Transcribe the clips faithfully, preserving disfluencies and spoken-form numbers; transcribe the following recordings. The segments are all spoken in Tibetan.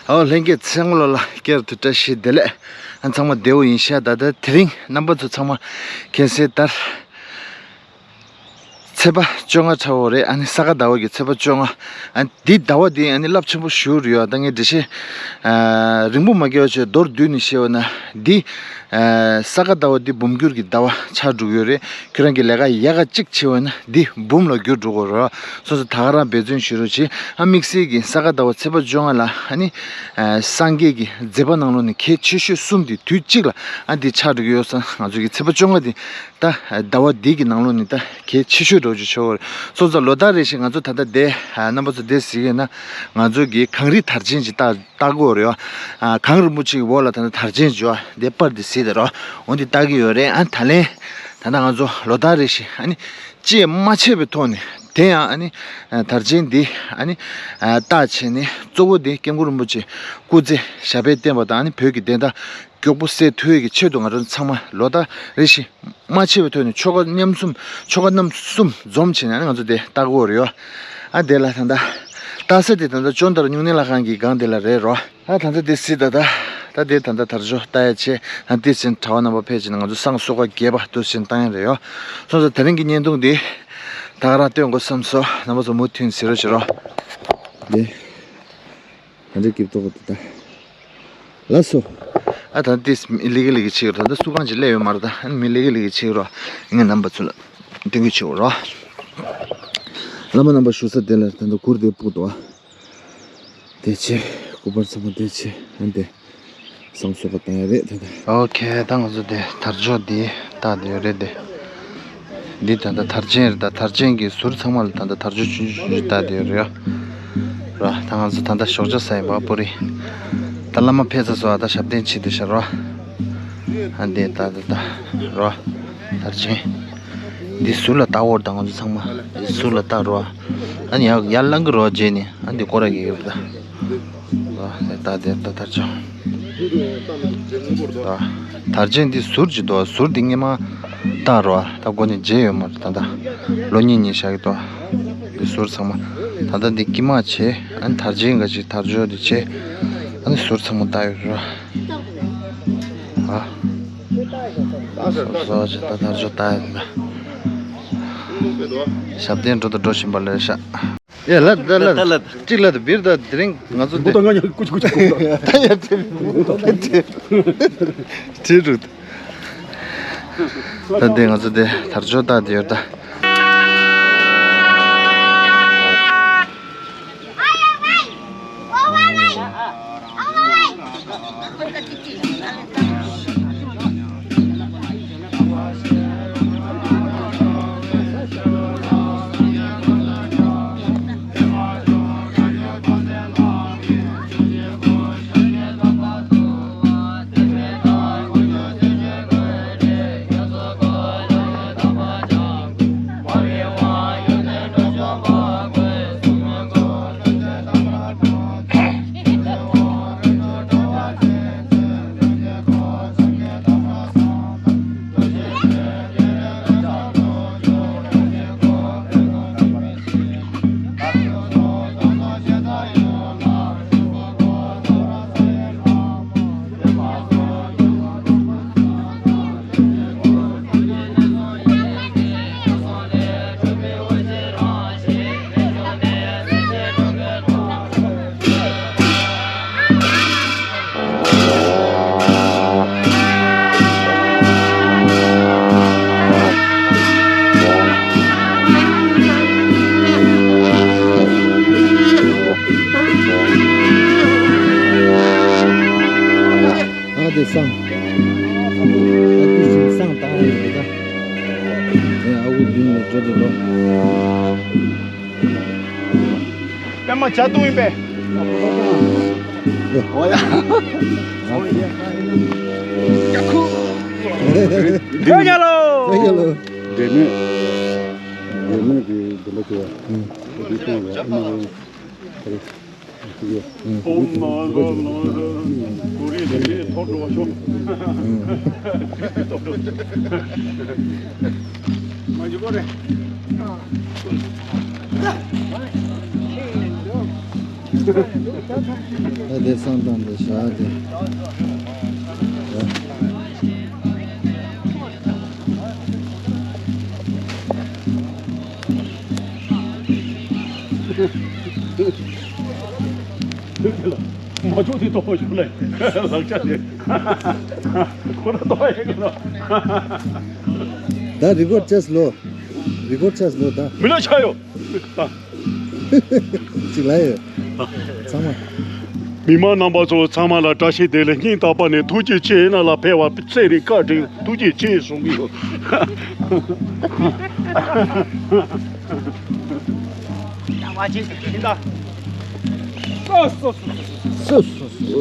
ཨོ་ལྷན་རྒྱས་ཚང་མ་ལོ་ལ་སྐྱར་དུ་བཀྲ་ཤིས་བདེ་ལེགས། ཨ་ཚང་མ་བདེ་པོ་ཡིན་ཤག་ད་ལྟ་དེ་རིང་རྣམ་པ་ཚོ་ཚང་མ་མཁྱེན་གསལ་ལྟར། ཚེས་པ་བཅོ་ལྔ་ཆགས་ཡོད་རེད། ཨ་ནི་ས་ག་ཟླ་བ་གི་ཚེས་པ་བཅོ་ལྔ། ཨ་འདི་ཟླ་བ་འདི་ཨ་ནི་རླབས་ཆེན་པོ་ཞེ་པོ་ཡོད། ད་ངས་འགྲེལ་བཤད་ཨ་རིང་པོ་མ་བརྒལ་བ་བྱས་མདོར་བསྡུས་ནས་བཤད་པ་ན་འདི་ཨ་ས་ག་ཟླ་བ་འདི་འབུམ་འགྱུར་གྱི་ཟླ་བ་ཆགས་འགྲོ་གི་ཡོད་རེད། ཁྱོད་རང་གི་ལས་ཀ་ཡག་ག་གཅིག་བྱས་པ་ན་འདི་འབུམ་ལ་འགྱུར་འགྲོ་གི་རེད། སོ་སོ་ད་ག་རང་འབད་བརྩོན་བྱེད་རོགས་བྱེད། ཨ་དམིགས་བསལ་གྱི་ས་ག་ཟླ་བ་ཚེས་པ་བཅོ་ལྔ་ལ་ཨ་ནི་ཨ་སངས་རྒྱས་ཀྱི་མཛད་པ་ནང་ལོགས་ནས་གལ་ཆེ་ཤོས་གསུམ་དེ་དུས་གཅིག་ལ་ཨ་འདི་ཆགས་འགྲོ་གི་ཡོད་ཙང་ང་ཚོ་གི་ཚེས་པ་བཅོ་ལྔ་འདི་ད་ཟླ་བ་འདི་གི་ནང་ལོགས་ནས་ད་གལ་ཆེ་ཤོས་འདྲ་བོ་ཅིག་ཆགས་ཡོད་རེད། སོང་ཙང་ལོ་ལྟར་རེ་བཞིན་ང་ཚོ་ད་ལྟ་འདི་ཨ་རྣམ་པ་ཚོ་འདི་གཟིགས་ཡོད་ན་ང་ཚོ་གི་གངས་རི་དར་ཆེན་ཅིག་བཏགས་བཏགས་ཀྱི་ཡོད་རེད། ཨ་གངས་རིན་པོ་ཆེ་གི་འོག་ལ་ད་ལྟ་དར་ཆེན་ཅིག་ཡོད། འདི་པར་འདི་གཟིགས་དང་རོ། འོ་འདི་བཏགས་ཀྱི་ཡོད་རེད། ཨ་ད་ལན་ད་ལྟ་ང་ཚོ་ལོ་ལྟར་རེ་བཞིན་ཨ་ནི་བཅད་མ་ཆད་པའི་ཐོག་ནས་དེ་ཡང་ཨ་ནི་ཨ་དར་ཆེན་འདི་ཨ་ནི་ཨ་བཏགས་བྱས་ནས་གཙོ་བོ་འདི་སྐྱབས་མགོན་རིན་པོ་ཆེ་སྐུ་ཚེ་ཞབས་པད་བརྟན་པ་དང་ཨ་ནི་བོད་ཀྱི་བདེན་མཐའ་མགྱོགས་པོ་གསལ་ཐུབ་ཡས་ཀྱི་ཆེད་དུ་ང་རང་ཚང་མ་ལོ་ལྟར་རེ་བཞིན་མ་ཆད་པའི་ཐོག་ནས་ཆོ་ག་མཉམ་གསུམ་ཆོ་ག་རྣམ་གསུམ་འཛོམས་བྱས་ནས་ཨ་ནི་ང་ཚོ་འདི་བཏགས་ཀྱི་ཡོད་རེད། ཨ་དེ་ལ་ད་ལྟ་བཏགས་ས་དེ་ད་ལྟ་ཅོན་དར་སྨྱུང་གནས་ལྷ་ཁང་གི་སྒང་དེ་ལ་རེད་རོ། ཨ་ད་ལྟ་དེ་སྲིད་ད་ད། ད་དེ་ད་ལྟ་དར་ལྕོག་ལྟ་ཡ་ཆེ། ཨ་དེ་ཟིན་གྲྭ་བ་རྣམ་པ་ཕེབས་ཕྱིན་ནས་ང་ཚོ་སང་སོ་ཀ་བརྒྱད་པ་དུ་ཟིན་བཏང་ཡ་རེད་ཡོ། སོང་ཙང་དེ་རིང་གི་བརྙན་ཐུང་འདི་ད་ག་རང་སྟོན་དགོས་བསམ་སོ། རྣམ་པ་ཚོ་མུ་མཐུད་གཟིགས་རོགས་བྱེད་རོགས། དེ་ད་འདྲ་སྐྱིབ་ཏོག་གི་ད། ལགས་སོ། ཨ་ད་དེ་ལི་ཀི་ལི་ཀི་ཆེ་རོ། ད་ལྟ་སུ་གང་ཅིག་སླེབས་ཡོད་མ་རེད། ད་ཨ་མི་ལི་ཀི་ལི་ཀི་ཆེ་རོ། ངས་རྣམ་པ་ཚོ་ལ་སྟོན་གི་ཆེ་རོ། བླ་མ་རྣམ་པ་བཞུགས་ས་དེ་ལ་ད་ལྟ་གུར་དེ་སྤུག་འདུག་ཨ། དེ་ཆེ། སྐུ་པར་ཚང་མ་དེ་ཆེ། ཨ་འདི་སང་སོ་ཀ་བཏང་ཡ་རེད་ད་ལྟ། ཨོ་ཁེ། ད་ང་ཚོ་དེ་དར་ལྕོག་འདི་བཏགས་བསྡད་ཡོད་རེད་དེ། འདི་ད་ལྟ་དར་ཆེན་རེད། ད་དར་ཆེན་གྱི་ཟུར་ཚང་མ་ལ་ད་ལྟ་དར་ལྕོག་ཆུང་ཆུང་ཆུང་ཆུང་བཏགས་བསྡད་ཡོད་རེད་ཡ། ར་ད་ང་ཚོ་ད་ལྟ་ཞོགས་ཇ་ཟ་ཡིན་པ་པོ་རི། ད་བླ་མ་ཕེབས་ཚར་སོང་། ཨ་ད་ཞབས་བརྟན་བྱེད་དུ་ཤར་རོ། ཨ་འདི་ད་ད་ད་རོ། དར་ཆེན། འདི་ཟུར་ལ་བཏགས་འོར་ད་ང་ཚོ་ཚང་མ་འདི་ཟུར་ལ་བཏགས་རོ། ཨ་ནི་ཡར་ཡར་ལངས་གི་རོ་རྗེས་ནི་ཨ་འདི་སྐོར་ར་གི་ཡོད་ད། ད་ད་ད་ད་དར་ཆེན། ད་དར་ཆེན་འདི་ཟུར་གྱི་དོ། ཟུར་འདི་སྔས་མ་བཏགས་རོ། ད་སྒོ་ནས་མཇལ་ཡོད་མ་རེད། ད་ད་ལོ་གཉིས་གཉིས་བཞག་གི་དོ། འདི་ཟུར་ཚང་མ། ད་ད་འདི་དཀྱིལ་མ་བྱས། ཨ་ནི་དར་ཆེན་འགའ་ཞིག་དར་ལྕོག་འདི་བྱས། ཨ་ནི་ཟུར་ཚང་མ་བཏགས་ཡོད་རོ། ཨ་སོ་སོ་བྱས་ད་དར་ལྕོག་བཏགས་ཡོད་ད། ཞབས་བརྟན་འགྲོ་དང་འགྲོ་བཞིན་པ་ལས་ཤག་ཡ་ལ་ད་ལ་ད་ལ་གཅིག་ལ་ད་བིར་ད་དེ་རིང་ང་ཚོ་འདི་ད་ཡ་དེ་བྲིས་རུ། ད་དེ་ང་ཚོ་དེ་དར་ལྕོག་བཏགས་དེ་ཡོད་ད། ཨ་དེ་སང་། ཨ་དེ་བཞིན་སང་བཏང་ཡོད་རེད་ད། ཨ་འུ་མདུན་ལ་འགྲོ་འགྲོ་འགྲོ། པད་མ་བྱ་བཏུང་ཡིན་པས། འགྲོ་ཡ་ལོ། འགྲོ་ཡ་ལོ། འདྲེ་མེད། འདྲེ་མེད་ཀྱི་འདུན་པ་དེ་ཡ། འདི་སོང་ལ་ཨ་མ། ཨོཾ་ཨ་ལ་ལ་གུ་རེ་ལེ་ལེ་ཐོག་འགྲོ་བ་ཤོག་མ་འཇུག་གོ་རེ། ད་དེ་བསམ་བཏང་དེ་བཞག་དེ། མ་ཆོག་དེ་གཏོང་བ་ཞུ་ལེ། ལག་ཆ་དེ། ཁོ་ར་གཏོང་བ་ཡིན་གི་ལོ། ད་རི་ཀོར་ཅེས་ལོ། རི་ཀོར་ཅེས་ལོ་ད། མི་ལ་ཆ་ཡོ། ཅིག་ལ་ཡོད། ཚང་མ། མི་མང་རྣམ་པ་ཚོ་ཚང་མ་ལ་བཀྲ་ཤིས་བདེ་ལེགས། སྙིང་ཐག་པ་ནས་ཐུགས་རྗེ་ཆེ། ཡིན་ན་ལ་ཕེབས་པ་ཚེ་རིང་བཀའ་དྲིན་ཐུགས་རྗེ་ཆེ་གསུང་གི་ཡོད། སོ་སོ་སོ་སོ།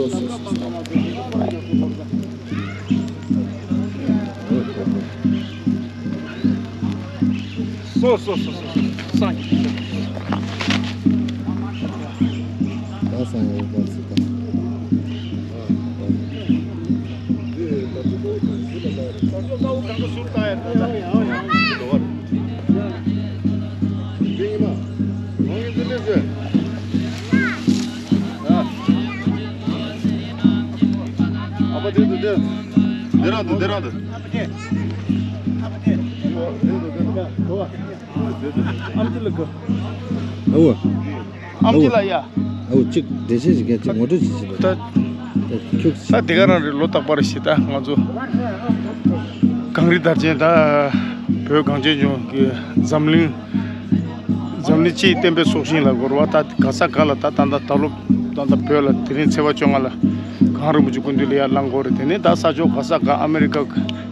སོ་སོ་སོ་སོ། སངས་རྒྱས། ད་སངས་རྒྱས་པ་སི་ད། ཨ་ཕ་དེ་དུ་དེ། དེ་རང་དུ་དེ་རང་དུ། ཨ་ཕ་དེ། ཨ་ཕ་དེ། ཨ་མ་ཅི་ལ་གོ། ཨ་འོ། ཨ་མ་ཅི་ལ་ཡ། ཨ་འོ་ཅིག་འགྲེལ་བཤད་ཞིག་རྒྱབ་ཅིག་ངོ་སྤྲོད་ཞིག་བྱེད་པ། ད་ད་ཁྱུག་ད་དེ་ག་རང་རེད། ལོ་རྟག་པར་ཞིག་ད་ང་ཚོ་གངས་རི་དར་ཆེན་ད་བོད་གངས་ཅན་ལྗོངས་ཀྱི་འཛམ་གླིང་འཛམ་གླིང་སྤྱིའི་བསྟན་པའི་སྲོག་ཤིང་ལ་གོ་ར་བ། ད་ག་ས་ག་ལ་ད་ད་ད་ད་ལོ་ད་ད་བོད་ལ་དེ་རིང་ཚེས་པ་བཅོ་ལྔ་ལ་གངས་རིན་པོ་ཆེ་སྐུ་མདུན་ལ་ཡར་ལངས་གོ་རེད། དེ་ནས་ད་ས་ཕྱོགས་ག་ས་ག་ཨ་མེ་རི་ཀ་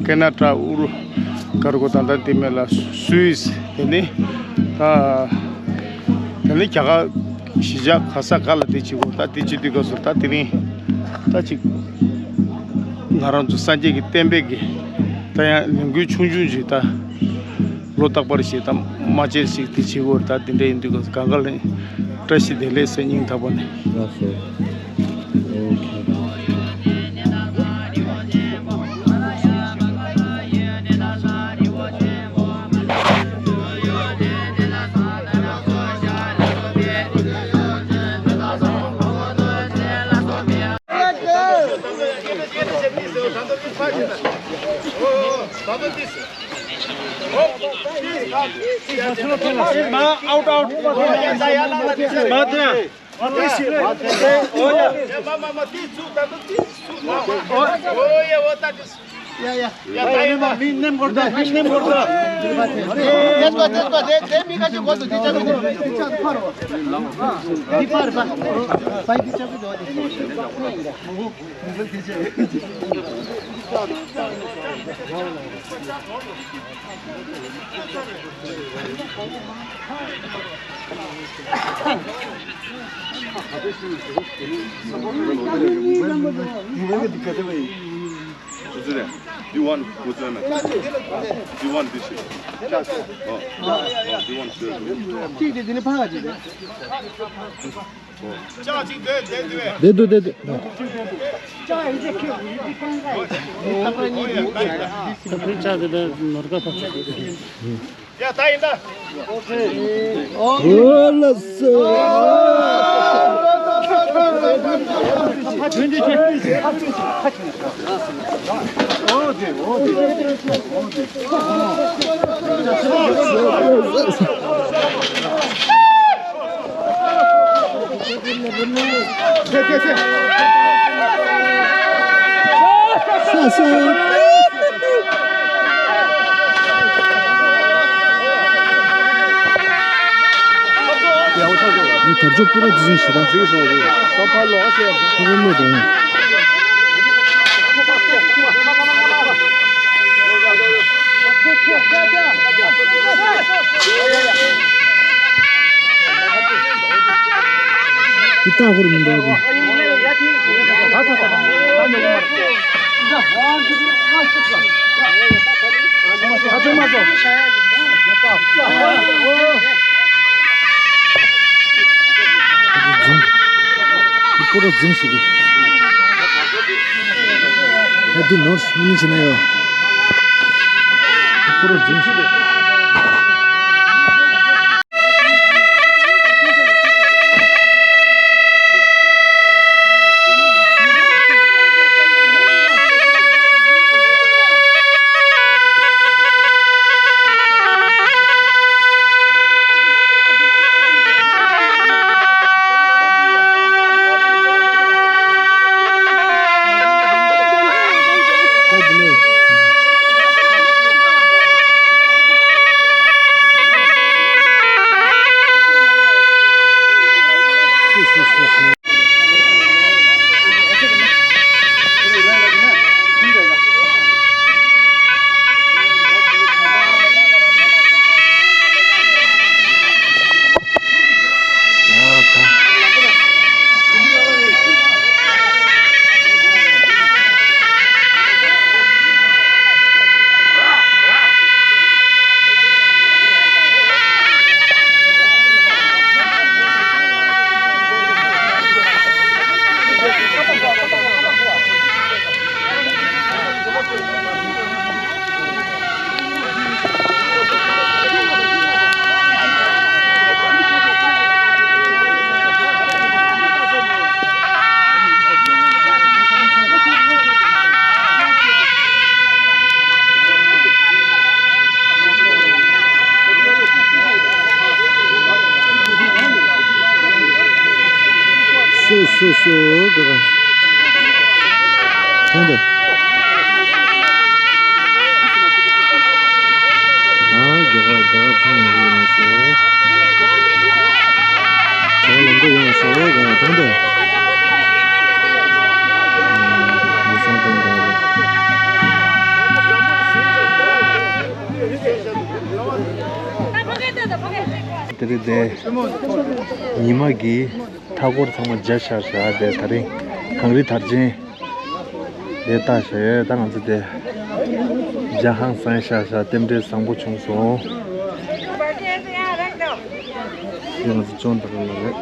ཁེ་ན་ཌ་ཨུ་རུ་ག་རུ་གོ་ད་ད་དེ་མེད་ལ་སུད་སི། དེ་ནས་ད་དེ་ནས་རྒྱ་གར་གཞིས་ཆགས་ག་ས་ག་ལ་དེ་བྱེད་གོ། ད་དེ་བྱེད་དུས་སྐབས་སུ་ད་དེ་རིང་ད་ཅིག་ང་རང་ཚོ་སངས་རྒྱས་ཀྱི་བསྟན་པའི་གི་ད་ཡང་ལས་འགུལ་ཆུང་ཆུང་ཞིག་ད། ལོ་རྟག་པར་ཞིག་དང་མ་བརྗེད་ཞིག་དེ་བྱེད་དགོས་རེད། ད་དེ་འདྲ་ཡིན་དུས་གང་ག་ལ་བཀྲ་ཤིས་བདེ་ལེགས་ཟེར་སྙིང་ཐག་པ་ནས། ལགས་སོ། ཨོ་ཁེ། Do you want this? Oh, oh, do you want this? བསྡད་འདུག་བསྡད་འདུག་ཡ་ད་ཡིན་ད། ཨོ་ལ་སོ། དར་ལྕོག་པུ་ར་འཛིན་ཞེ་དྲག་འཛིན་སོང་རེད། ཁོ་ཕར་ལོག་ཟེར། ཁོ་ཕར་ལོག་དང་། འདི་ལྟ་བུར་མི་འདུག་གི། འཛིན། འདི་ཀོ་ར་འཛིན་ཞིག་གི། ད་འདི་ནོར་སྨིན་ཕྱི་ན་ཡོད། འདི་ཀོ་ར་འཛིན་ཞིག་གི། སོ་སོ་ག་ག་ཐོང་དེ། ཨ་རྒྱ་གར་རྒྱ་གར་ཐོང་ཡོང་གི་ཡོང་སོ། རྒྱ་གར་ལམ་འགྲོ་ཡོང་སོ་ག་ག་ཐོང་དེ། ཨ་མི་སང་ཐོང་ག་ག་དེ་རེད་དེ། ཉི་མ་གི་མཐའ་འཁོར་ཚང་མ་མཇལ་ཤར་ཤར་དེ་ད་རིང་གངས་རི་དར་ཆེན་དེ་ལྟ་ཞེས་ད་ང་ཚོ་དེ་མཇལ་ཧང་སང་ཤར་ཤར་རྟེན་འབྲེལ་བཟང་པོ་བྱུང་སོང་། དེ་ང་ཚོ་ཅོན་དར་ལ་རེད།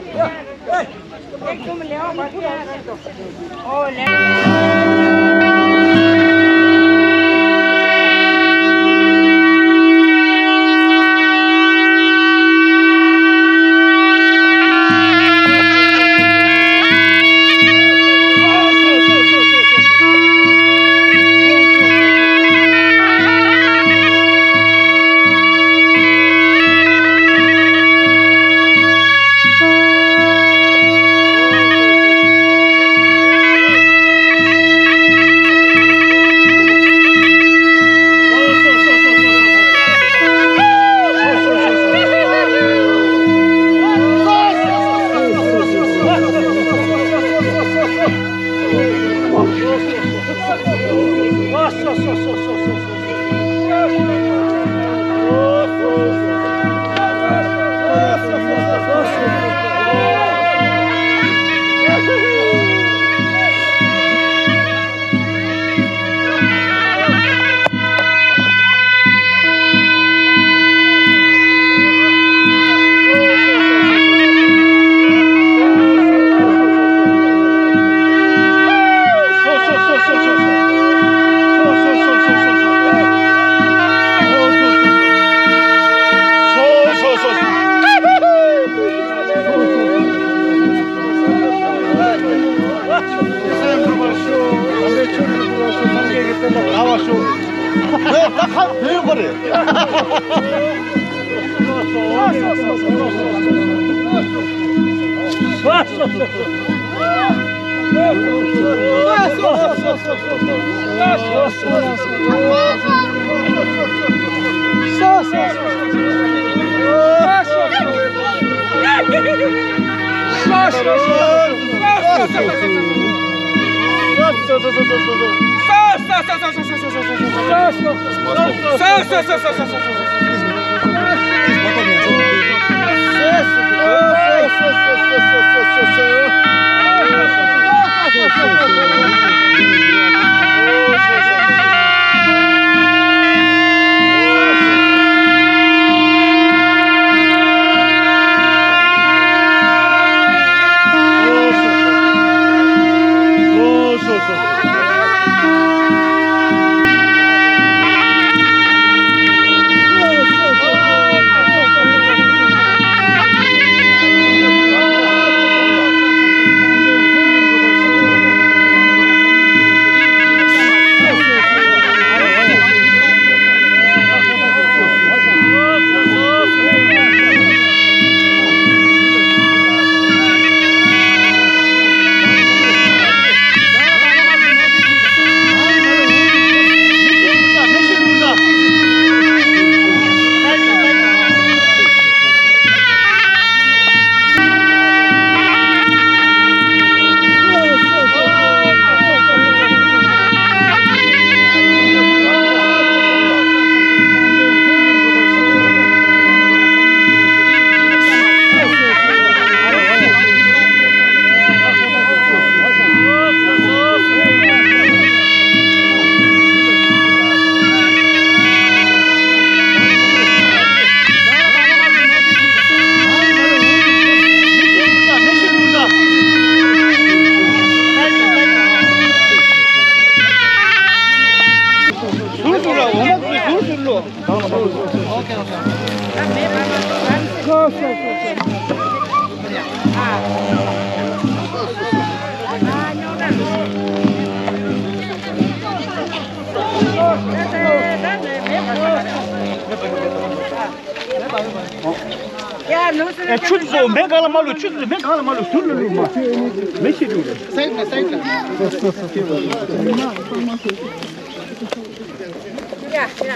ཡ་ཆུ་ཚོ་མེ་གང་ལ་མ་ལུས། ཆུ་ཚོ་མེ་གང་ལ་མ་ལུས། ཟུར་ལ་ལུས་མ། མེ་ཤི་ལུས་རེད། སའིཌ་ལ་སའིཌ་ལ། ཡ་ཡ།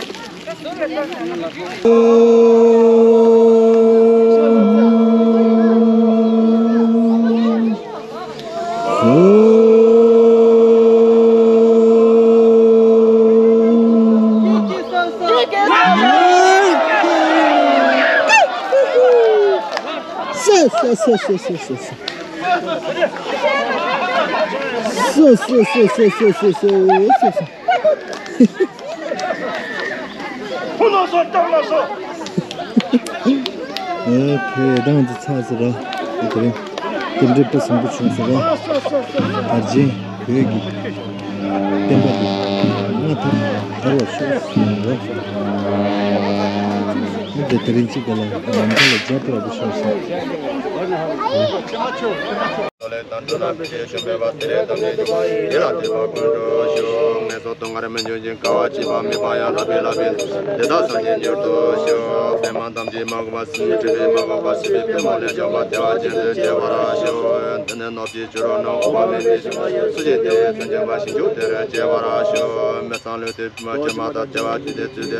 ཨོ་ཁེ། ད་ང་ཚོ་ཚར་ཟེར་ར། དེ་རིང་རྟེན་འབྲེལ་དཔེ་བཟང་པོ་བྱུང་ཟེར་ར། དར་ཆེན་བོད་ཀྱི་བསྟན་པ་འདི་སྔ་དར་དར་བར་ཤོག་ཟེར་ར། ཨ་དེ་དེ་རིང་གཅིག་ག་ལ་ནམ་མཁའ་ལ་འཇའ་ཕུབ་པ་ཤོག་ཟེར། ལས་དང་འགྲོ་ན་ཕི་ཞིག་ཞུམ་པའི་བ་དེ་ལས་དམ་ནི་འདི་ལ་དད་པ་ཀུན་འགྲོ་ཞིང་། ངན་སོང་སྡུག་བསྔལ་མི་འབྱུང་ཞིང་། དཀའ་བ་སྤྱད་པ་དམིགས་པ་ཡང་། བསླབ་པའི་བསླབ་པའི་དེ་དག་སངས་རྒྱས་མྱུར་དུ་ཤོག་པདྨ་འདབ་ཀྱི་མ་གོས་པ། སྲིན་མོའི་ཁྲི་པའི་མ་གོས་པ། སྲིད་པའི་པད་མོ་ལས་བྱུང་བ་དེ་བ་ཅན་དུ་སྐྱེ་བར་ཤོག་དེ་ནས་ནོར་གྱི་བྱུ་རུ་ནང་ཨུཏྤལ་མའི་ཕྱི་མ་ཡིན། སུ་ཞིག་དེ་ཡི་སེམས་ཅན་པ་ཞིང་བཅུ་དེར་སྐྱེ་བར་ཤོག་མི་གཙང་ལུས་དེ་བཅོས་མ་ཐག་བྱ་བ་ཅི་སྟེ་ཚུལ་དེ་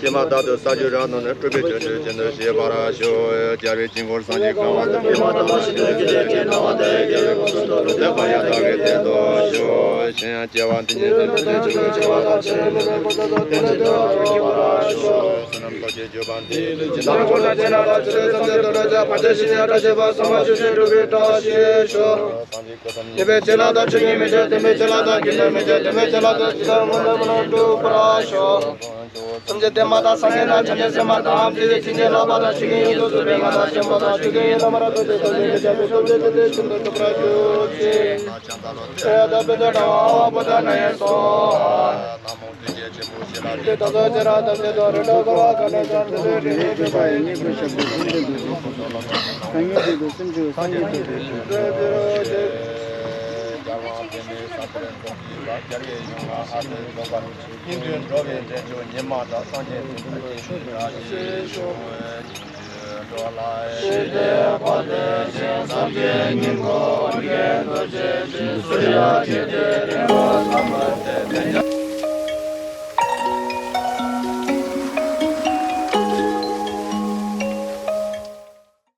ཅི་མ་རྟག་ཏུ་ས་བཅུ་རང་སྣང་ནས་སྤྲུལ་པའི་ཆོ་འཕྲུལ་ཅན་དུ་ཤེས་པར་ཤོག་རྒྱལ་བའི་དཀྱིལ་འཁོར་སངས་རྒྱས་གང་བ་དང་། བསྐལ་པ་དང་ཞིང་དུ་སྐྱེ་རྒྱལ་སྐྱེ་སྣང་བ་དང་། རྒྱལ་བའི་གོ་འཕང་དུ་འགྲོ་དེ་གང་ཡང་དག་གི་དེར་ཐོབ་ཤོག་གཞན་ཡང་སྐྱེ་བ་འདི་ཉིད་དུ་མི་ཚེ་ཆུ་ལུད་ཆེ་བ་དང་ཆེ་བའི་མི་ཚེ་ཀུན་ཏུ་བརྟན་ཅིང་བདེ་བ་ཅན་སྐྱེ་བར་ཤོག་བསོད་ནམས་སྟོབས་ཀྱིས་གྱུར་པ་འདི་ཡི་ལུས་ཀྱི་ལྟ་བ་ཀུན་ལ་སྤྱད་ན་ལ་ཕྱི་རོལ་ཐམས་ཅད་དུ་ལྷག་ཅིང་། ཕར་ཕྱིན་ཞི་བྱེད་བྲག་ཆེན་པ་ཟབ་མོ་ཆོས་ཀྱི་སྒྲུབ་པའི་བཀྲ་ཤིས་ཤོག་ཉེས་པའི་བྱིན་རླབས་དང་ཆོས་ཀྱི་མེ་ལྕེ། བདེན་པའི་བྱིན་རླབས་དང་རྒྱུ་ནོར་མེ་ལྕེ། བདེན་པའི་བྱིན་རླབས་དང་ཇི་ལྟར་མངོན་པར་འགྲུབ་པར་ཤོག་སེམས་ཅན་བདེ་མ་དང་སངས་རྒྱས་དང་བྱང་ཆུབ་སེམས་དཔའ་དང་། བདེ་བའི་བྱིན་གྱིས་བརླབས་པ་དང་། ཆོས་ཀྱི་དབྱིངས་སུ་གྲུབ་པའི་ང་དང་ཆེན་པོ་དང་། ཆོས་ཀྱི་དབྱིངས་ལ་མ་ར་ཐུག་པའི་སངས་རྒྱས་ཀྱི་ཞབས་ཀྱི་སྟོབས་ཀྱིས་ཐམས་ཅད་ཀྱི་སེམས་དོན་འགྲུབ་པར་གྱུར་ཅིག་ཡ་ད་པེ་ད་ད་ཨ་བ་བུ་ད་ན་ཡེ་སོ་ཧ། དེ་ད་ཚོ་ཅེ་ར་དམ་ཅེ་དོ་རེ་ད་གོ་བ་ག་ནས་ཀྱང་དེ་དེ་རེ་རེ་དེ་པ་ཡི་གཉེན་པོ་ཞབས་ཀྱི་སེམས་དོན་དུ་གསུངས་སོ། སང་ཉིན་དེ་དུ་སེམས་ཅན་སངས་རྒྱས་དུ་དེ་དེ་དེ་དེ་རོ་དེ། རྒྱལ་དབང་པདྨའི་ས་གཏེར་རྫོགས་པའི་བར། རྒྱལ་བའི་ཡུམ་ལྔ་ཨ་ཏི་རྫོགས་པ། སྙིང་ཐུན་འགྲོ་བའི་འདྲེན་མཆོག་ཉི་མ་དང་། སངས་རྒྱས་འཛིན་པའི་ཆོས་ཀྱི་བཀྲ་ཤིས་ཤོག་འགྲོ་ལ་ཞི་བདེ་བ་དེ་ཞིང་སངས་རྒྱས་ཉིད་ཀྱི་དབང་གིས་ཐུགས་རྗེ་ཆེ། སུ་ཡང་ཁྱེད་ཀྱི་རིང་བ་ཐ་མ་དེ་དེ་ཉ་